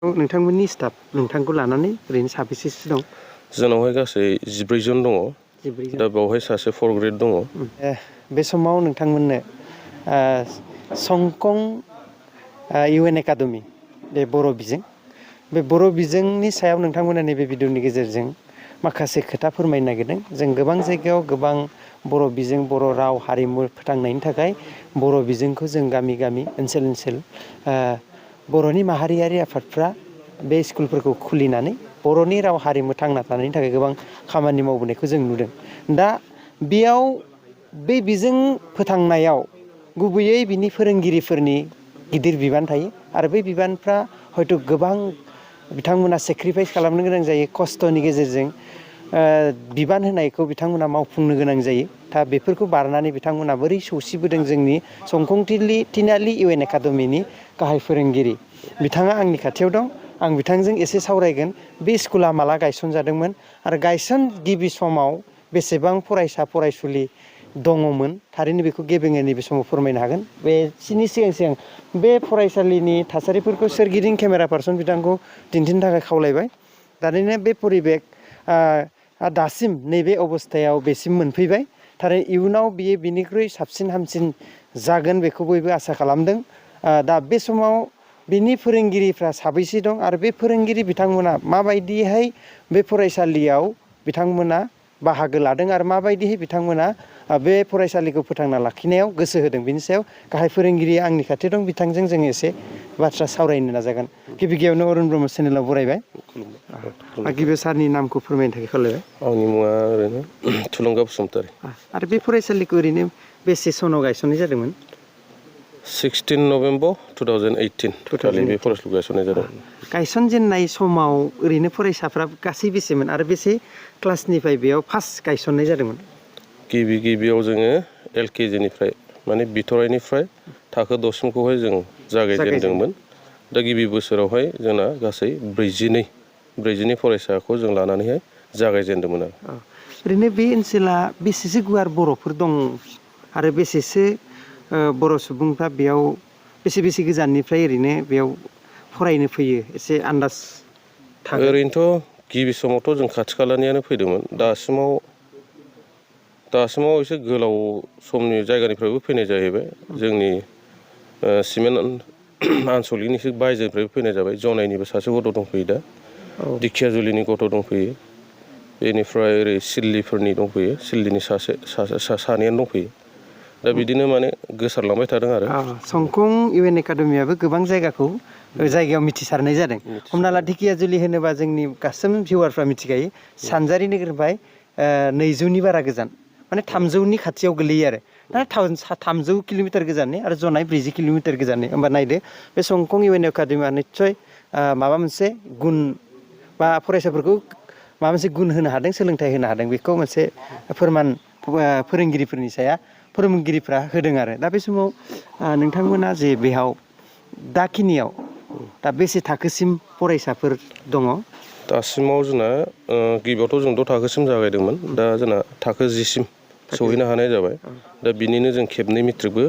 नोंथांमोननि स्टाफ नोंथांखौ लानानै ओरैनो साबेसेसो दं? जोंनावहाय गासै 14 जन दङ। 14 दा बेवहाय सासे 4th ग्रेड दङ। बे समाव नोंथांमोननो संकं UN एकाडेमि बे बर' बिजों बे बर' बिजोंनि सायाव नोंथांमोना नैबे भिडिअनि गेजेरजों माखासे खोथा फोरमायनो नागिरदों। जों गोबां जायगायाव गोबां बर' बिजों बर' राव हारिमु फोथांनायनि थाखाय बर' बिजोंखौ जों गामि गामि ओनसोल ओनसोल बर'नि माहारियारि आफादफ्रा बे स्कुलफोरखौ खुलिनानै बर'नि राव हारिमु थांना थानायनि थाखाय गोबां खामानि मावबोनायखौ जों नुदों। दा बेयाव बे बिजों फोथांनायाव गुबैयै बिनि फोरोंगिरिफोरनि गिदिर बिबान थायो आरो बै बिबानफ्रा हयथ' गोबां बिथांमोना सेक्रिफाइस खालामनो गोनां जायो खस्थ'नि गेजेरजों बिबान होनायखौ बिथांमोना मावफुंनो गोनां जायो। दा बेफोरखौ बारनानै बिथांमोना बोरै सौसिबोदों जोंनि संकं तिनालि UN एकाडेमिनि गाहाय फोरोंगिरि बिथाङा आंनि खाथियाव दं। आं बिथांजों एसे सावरायगोन बे स्कुला माला गायसनजादोंमोन आरो गायसन गिबि समाव बेसेबां फरायसा फरायसुलि दङमोन थारैनो बेखौ गेबेङै नैबे समाव फोरमायनो हागोन। बेनि सिगां सिगां बे फरायसालिनि थासारिफोरखौ सोरगिदिं केमेरा पार्सन बिथांखौ दिन्थिनो थाखाय खावलायबाय। थारैनो बे परिबेक दासिम नैबे अबस्थायाव बेसिम मोनफैबाय। थारैनो इयुनाव बियो बिनिख्रुइ साबसिन हामसिन जागोन बेखौ बयबो आसा खालामदों। दा बे समाव बिनि फोरोंगिरिफ्रा साबैसे दं आरो बे फोरोंगिरि बिथांमोना माबायदिहाय बे फरायसालियाव बिथांमोना बाहागो लादों आरो माबायदिहै बिथांमोना बे फरायसालिखौ फोथांना लाखिनायाव गोसो होदों बिनि सायाव गाहाय फोरोंगिरिया आंनि खाथियाव दं। बिथांजों जों एसे बाथ्रा सावरायनो नाजागोन। गिबि गिबियावनो अरुण ब्रह्म चेनेलाव बरायबाय। गिबियाव सारनि नामखौ फोरमायनो थाखाय खावलायबाय। आंनि मुङा ओरैनो थुलुंगा बसुमतारी। आरो बे फरायसालिखौ ओरैनो बेसे सनाव गायसननाय जादोंमोन? 16 नभेम्बर 2018 खालि बे फरायसालिखौ गायसननाय जादोंमोन। गायसनजेननाय समाव ओरैनो फरायसाफ्रा गासै बेसेमोन आरो बेसे क्लासनिफ्राय बेयाव फार्स्ट गायसननाय जादोंमोन? गिबियाव जोङो LKG निफ्राय माने बिथराइनिफ्राय थाखो 10 सिमखौहाय जों जागायजेनदोंमोन। दा गिबि बोसोरावहाय जोंना गासै 42 फरायसाखौ जों लानानैहाय जागायजेनदोंमोन आरो। ओरैनो बे ओनसोला बेसेसो गुवार बर'फोर दं आरो बेसेसो बर' सुबुंफ्रा बेयाव बेसे गोजाननिफ्राय ओरैनो बेयाव फरायनो फैयो एसे आन्दाज थागोन? ओरैनोथ' गिबि समावथ' जों खाथि खालानियानो फैदोंमोन। दासिमाव एसे गोलाव समनि जायगानिफ्रायबो फैनाय जाहैबाय। जोंनि सिमेन्ट आनसलिकनि एसे बायजोनिफ्रायबो फैनाय जाबाय। जनायनिबो सासे गथ' दंफैयो दा। दिखियाजुलिनि गथ' दंफैयो। बेनिफ्राय ओरै सिडलिफोरनि दंफैयो। सिडलिनि सानैयानो दंफैयो। दा बिदिनो माने गोसारलांबाय थादों आरो। संकं UN एकाडेमियाबो गोबां जायगायाव मिथिसारनाय जादों। हमना ला दिखियाजुलि होनोबा जोंनि गासैबो भिउवारफ्रा मिथिखायो। सानजारि नोगोरनिफ्राय 200नि बारा गोजान माने 300नि खाथियाव गोलैयो आरो। दा 300 किल'मिटार गोजाननि आरो जनाय 40 किल'मिटार गोजाननि। होमबा नायदो बे संकं UN एकाडेमिया निस्सय माबा मोनसे गुन बा फरायसाफोरखौ माबा मोनसे गुन होनो हादों, सोलोंथाइ होनो हादों। बेखौ मोनसे फोरमान फोरोंगिरिफ्रा होदों आरो। दा बे समाव नोंथांमोना जे बेयाव दा बेसे थाखोसिम फरायसाफोर दङ? दासिमाव जोंना गिबियावथ' जों 6 थाखोसिम जागायदोंमोन। दा जोंना थाखो 10 सिम सौहैनो हानाय जाबाय। दा बिनिनो जों खेबनै मेट्रिकबो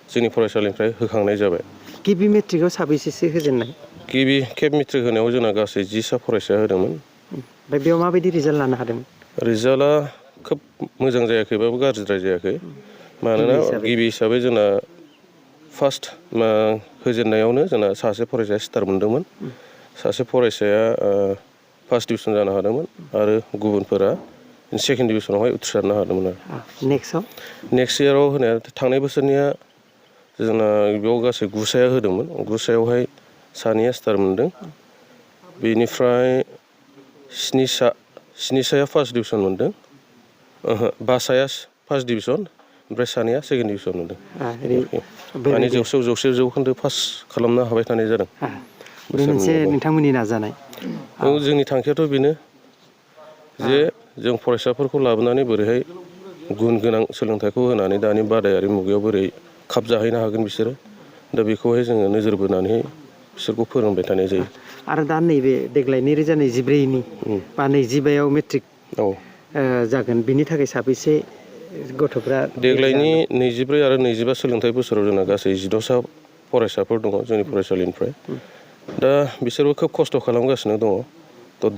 जोंनि फरायसालिनिफ्राय होखांनाय जाबाय। गिबि मेट्रिकआव साबैसेसो होजेननाय? गिबि खेब मेट्रिक होनायाव जोंना गासै 10 फरायसा होदोंमोन। ओमफ्राय बेयाव माबायदि रिजाल्ट लानो हादोंमोन? रिजाल्टआ खोब मोजां जायाखैबाबो गाज्रिद्राय जायाखै। मानोना गिबि हिसाबै जोंना फार्स्ट होजेननायावनो जोंना सासे फरायसाया स्टार मोनदोंमोन। सासे फरायसाया फार्स्ट डिभिसन जानो हादोंमोन आरो गुबुनफोरा सेकेन्ड डिभिसनावहाय उथ्रिसारनो हादोंमोन आरो। नेक्स्ट इयाराव होनाया थांनाय बोसोरनिया जोंना बेयाव गासै 9 साया होदोंमोन। 9 सायावहाय सानैया स्टार मोनदों। बेनिफ्राय 7 साया फार्स्ट डिभिसन मोनदों। 5 साया फार्स्ट डिभिसन ओमफ्राय सानैया सेकेन्ड डिभिसन मोनदों। माने 100 जौखोन्दो पास खालामनो हाबाय थानाय जादों। बे मोनसे नोंथांमोननि नाजानाय। जोंनि थांखियाथ' बेनो जे जों फरायसाफोरखौ लाबोनानै बोरैहाय गुन गोनां सोलोंथाइखौ होनानै दानि बादायारि मुगायाव बोरै खाब जाहैनो हागोन बिसोरो। दा बेखौहाय जोङो नोजोर बोनानै बिसोरखौ फोरोंबाय थानाय जायो। आरो दा नैबे देग्लाय 2024नि बा 25आव मेट्रिक जागोन। बिनि थाखाय साबैसे गथ'फ्रा देग्लायनि 24 आरो 25 सोलोंथाइ बोसोराव जोंना गासै 16 सा फरायसाफोर दङ जोंनि फरायसालिनिफ्राय। दा बिसोरबो खोब खस्थ' खालामगासिनो दङ थ'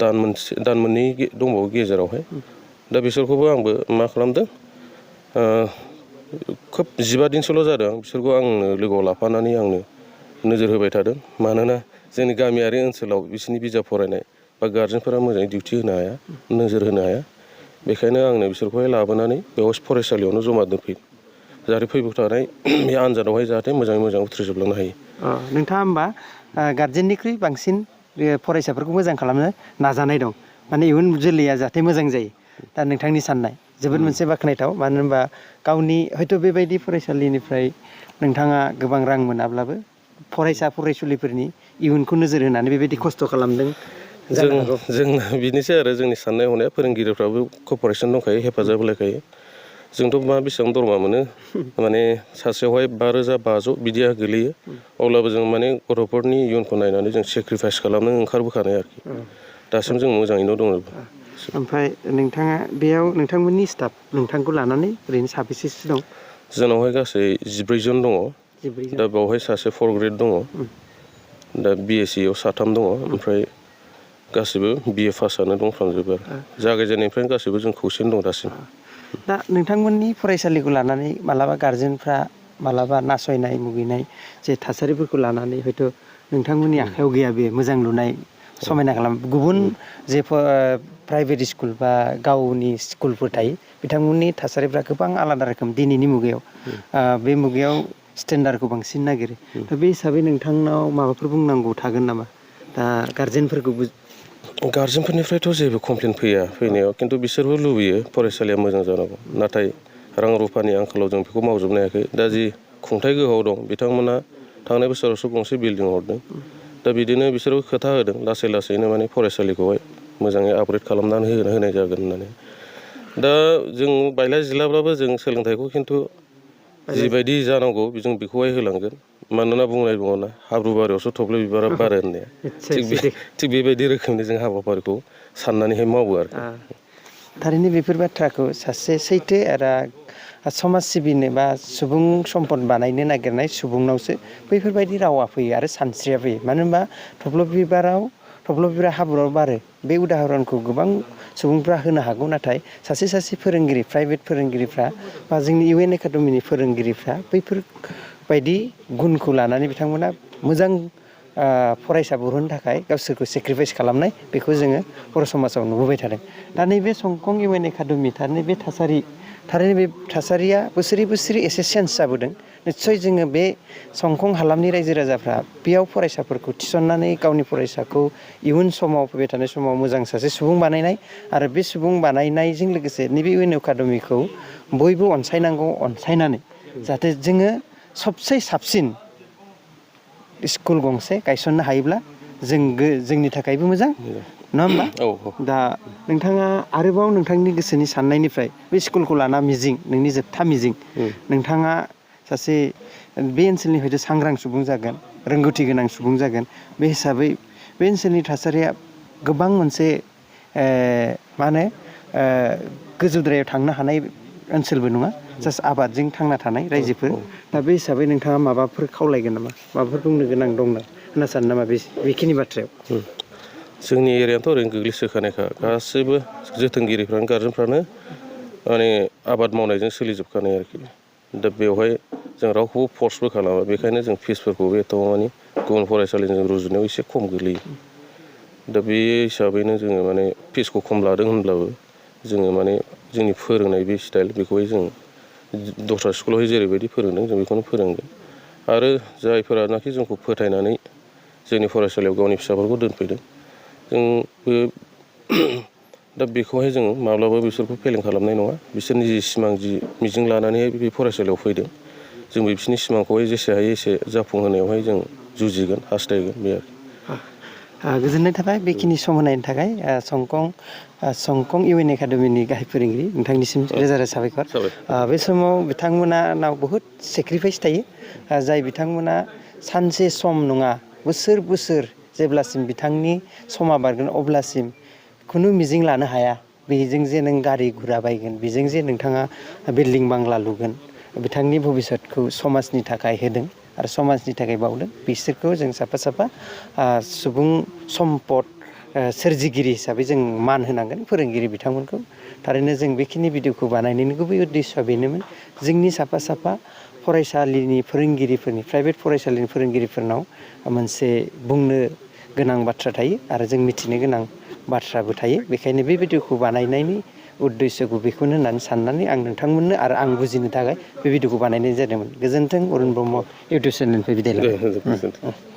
दान मोननै दंबावो गेजेरावहाय दा बिसोरखौबो आंबो मा खालामदों खोब 15 दिनसोल' जादों बिसोरखौ आंनो लोगोआव लाफानानै आंनो नोजोर होबाय थादों मानोना जोंनि गामियारि ओनसोलाव बिसोरनि बिजाब फरायनाय बा गारजेनफोरा मोजाङै डिउटि होनो हाया नोजोर होनो हाया बेखायनो आंनो बिसोरखौहाय लाबोनानै बेयाव फरायसालियावनो जमा दोनफैयो जाहाथे फैबाय थानाय बे आनजादावहाय जाहाथे मोजाङै मोजां उथ्रिजोबलांनो हायो। नोंथाङा होमबा गार्जेननिख्रुइ बांसिन फरायसाफोरखौ मोजां खालामनो नाजानाय दं माने इयुन जोलैया जाहाथे मोजां जायो दा नोंथांनि साननाय जोबोद मोनसे बाख्नायथाव मानो होनबा गावनि हयथ' बेबायदि फरायसालिनिफ्राय नोंथाङा गोबां रां मोनाब्लाबो फरायसा फरायसुलिफोरनि इयुनखौ नोजोर होनानै बेबायदि खस्थ' खालामदों जानो हागौ। जोंना बिनोसै आरो जोंनि साननाय हनाया फोरोंगिरिफ्राबो कपारेसन दंखायो हेफाजाब होलायखायो जोंथ' मा बेसेबां दरमा मोनो माने सासेयावहाय 5,500 बिदिया गोलैयो अब्लाबो जों माने गथ'फोरनि इयुनखौ नायनानै जों सेक्रिफाइस खालामनो ओंखारबोखानाय आरोखि दासिम जों मोजाङैनो दङ। ओमफ्राय नोंथाङा बेयाव नोंथांमोननि स्टाफ नोंथांखौ लानानै ओरैनो साबेसेसो दं? जोंनावहाय गासै 14 जन दङ दा बेवहाय सासे 4th ग्रेड दङ दा BSc आव 3 दङ ओमफ्राय गासिबो BA पासआनो दंफ्रामजोबो आरो जागायजेननायनिफ्रायनो गासैबो जों खौसेनो दं दासिम। दा नोंथांमोननि फरायसालिखौ लानानै मालाबा गारजेनफ्रा मालाबा नासयनाय मुगैनाय जे थासारिफोरखौ लानानै हयथ' नोंथांमोननि आखायाव गैया बे मोजां लुनाय समायना खालाम गुबुन जे प्राइभेट स्कुल बा गावनि स्कुलफोर थायो बिथांमोननि थासारिफ्रा गोबां आलादा रोखोम दिनैनि मुगायाव बे मुगायाव स्टेन्डार्डखौ बांसिन नागिरो दा बे हिसाबै नोंथांनाव माबाफोर बुंनांगौ थागोन नामा दा गारजेनफोरखौबो? गारजेनफोरनिफ्रायथ' जेबो कमप्लेन फैया फैनायाव खिन्थु बिसोरबो लुबैयो फरायसालिया मोजां जानांगौ नाथाय रां रुफानि आंखालाव जों बेखौ मावजोबनो हायाखै दा जि खुंथाइ गोहोआव दं बिथांमोना थांनाय बोसोरावसो गंसे बिल्डिं हरदों दा बिदिनो बिसोरबो खोथा होदों लासै लासैनो माने फरायसालिखौहाय मोजाङै आपग्रेड खालामनानै होनाय जागोन होननानै दा जों बायला जिलाब्लाबो जों सोलोंथाइखौ खिन्थु जिबायदि जानांगौ जों बेखौहाय होलांगोन मानोना बुंनाय दङना हाब्रु बारियावसो थब्ल बिबारा बारो होननाया थिग बेबायदि रोखोमनि जों हाबाफारिखौ साननानैहाय मावो आरो। थारैनो बेफोर बाथ्राखौ सासे सैथो आरो समाज सिबिनो बा सुबुं सम्पद बानायनो नागिरनाय सुबुंनावसो बैफोरबायदि रावा फैयो आरो सानस्रिया फैयो मानो होनबा थब्ल बिबारा हाब्रुआव बारो बे उदाहरनखौ गोबां सुबुंफ्रा होनो हागौ नाथाय सासे फोरोंगिरि प्राइभेट फोरोंगिरिफ्रा बा जोंनि UN एकाडेमिनि फोरोंगिरिफ्रा बैफोरबायदि गुनखौ लानानै बिथांमोना मोजां फरायसा बरहोनो थाखाय गावसोरखौ सेक्रिफाइस खालामनाय बेखौ जोङो बर' समाजाव नुबोबाय थादों दा नैबे संकं UN एकाडेमि थारैनो बे थासारिया बोसोरै एसे चेन्ज जाबोदों निस्सय जोङो बे संकं हालामनि रायजो राजाफ्रा बेयाव फरायसाफोरखौ थिसननानै गावनि फरायसाखौ इयुन समाव फैबाय थानाय समाव मोजां सासे सुबुं बानायनाय आरो बे सुबुं बानायनायजों लोगोसे नैबे UN एकाडेमिखौ बयबो अनसायनानै जाहाथे जोङो सबसे साबसिन स्कुल गंसे गायसननो हायोब्ला जोंनि थाखायबो मोजां नङा होमबा? दा नोंथाङा आरोबाव नोंथांनि गोसोनि साननायनिफ्राय बे स्कुलखौ लाना नोंनि जोबथा मिजिं नोंथाङा सासे बे ओनसोलनि हयथ' सांग्रां सुबुं जागोन रोंगौथि गोनां सुबुं जागोन बे हिसाबै बे ओनसोलनि थासारिया गोबां मोनसे गोजौद्रायाव थांनो हानाय ओनसोलबो नङा जास्ट आबादजों थांना थानाय रायजोफोर दा बे हिसाबै नोंथाङा माबाफोर खावलायगोन नामा माबाफोर बुंनो गोनां दं होनना सानो नामा बेखिनि बाथ्रायाव? जोंनि एरियाथ' ओरैनो गोग्लैसोखानायखा गासैबो जोथोनगिरिफ्रानो गारजेनफ्रानो माने आबाद मावनायजों सोलिजोबखानाय आरोखि दा बेवहाय जों रावखौबो फर्सबो खालामा बेखायनो जों फिसफोरखौबो एथ'मानि गुबुन फरायसालिजों रुजुनायाव एसे खम गोलैयो दा बे हिसाबैनो जोङो माने फिसखौ खम लादों होनब्लाबो जोङो माने जोंनि फोरोंनाय बे स्टाइल बेखौहाय जों दस्रा स्कुलावहाय जेरैबायदि फोरोंदों जों बेखौनो फोरोंगोन आरो जायफोरानाखि जोंखौ फोथायनानै जोंनि फरायसालियाव गावनि फिसाफोरखौ दोनफैदों जोंबो दा बेखौहाय जों माब्लाबा बिसोरखौ फेलें खालामनाय नङा बिसोरनि जि सिमां जि मिजिं लानानैहाय बे फरायसालियाव फैदों जों बिसोरनि सिमांखौहाय जेसे हायो एसे जाफुंहोनायावहाय जों जुजिगोन हास्थायगोन बे आरो। गोजोननाय थाबाय बेखिनि सम होनायनि थाखाय संकं UN एकाडेमिनि गाहाय फोरोंगिरि नोंथांनिसिम रोजा रोजा साबायखर बे समाव बिथांमोनाव बहुद सेक्रिफाइस थायो जाय बिथांमोना सानसे सम नङा बोसोर जेब्लासिम बिथांनि समा बारगोन अब्लासिम खुनु मिजिं लानो हाया बेजों जे नों गारि गुरा बायगोन बेजों जे नोंथाङा बिल्डिं बांला लुगोन बिथांनि भबिसतखौ समाजनि थाखाय होदों आरो समाजनि थाखाय बावदों बिसोरखौ जों साफा साफा सुबुं सम्पद सोरजिगिरि हिसाबै जों मान होनांगोन फोरोंगिरि बिथांमोनखौ थारैनो जों बेखिनि भिडिअखौ बानायनायनि गुबै उद्देশ্যआ बेनोमोन जोंनि साफा साफा फरायसालिनि फोरोंगिरिफोरनि प्राइभेट फरायसालिनि फोरोंगिरिफोरनाव मोनसे बुंनो गोनां बाथ्रा थायो आरो जों मिथिनो गोनां बाथ्राबो थायो बेखायनो बे भिडिअखौ बानायनायनि उद्देশ্যखौ बेखौनो होननानै साननानै आं नोंथांमोननो आरो आं बुजिनो थाखाय बे भिडिअखौ बानायनाय जादोंमोन गोजोन्थों अरुण ब्रह्म इउटुब चेनेलनिफ्राय बिदाय लाबाय। गोजोन्थों।